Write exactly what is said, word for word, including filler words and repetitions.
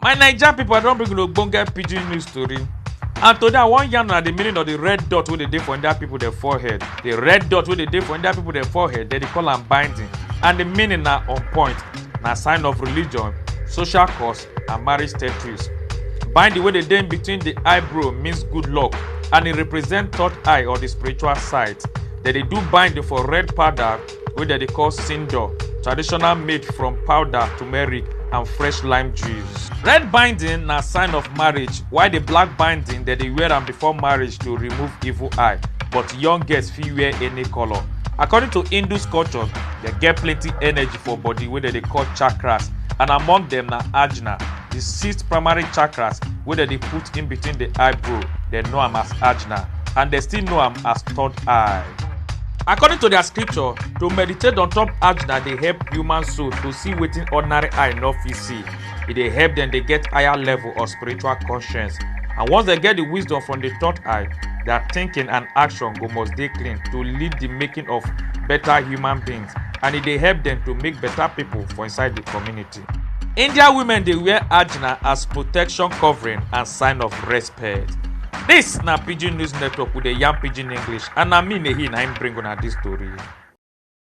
My Naija people, I don bring una ogbonge pidgin news tori. And today I wan yarn una the meaning of the red dot wey dey dey for Indian people dem forehead. The red dot wey dey dey for Indian people dem forehead, dem dey call am binding. And the meaning na on point. Na sign of religion, social cause, and marriage status. Binding wey dey dey in between the eyebrow means good luck, and e represent third eye or the spiritual sight. Dem dey do binding for red powder wey dem dey call sindoor, traditional made from powder, turmeric, and fresh lime juice. Red binding na sign of marriage, while the black binding dem dey wear am before marriage to remove evil eye, but young girls fit wear any colour. According to Hindu culture, dem get plenty energy for body wey dem dey call chakras, and among dem na ajna, the sixth primary chakras wey dem dey put in between the eyebrow. Dem know am as ajna, and dem still know am as third eye. According to their scripture, to meditate on top ajna dey help human soul to see wetin ordinary eye no fit see. E dey help dem dey get higher level of spiritual conscience. And once dem get the wisdom from the third eye, their thinking and action go must dey clean to lead the making of better human beings, and e dey help dem to make better people for inside the community. India women dey wear ajna as protection covering and sign of respect. This na Pidgin News Network with the Yam Pidgin English, and na me Nehi na him bring una this story.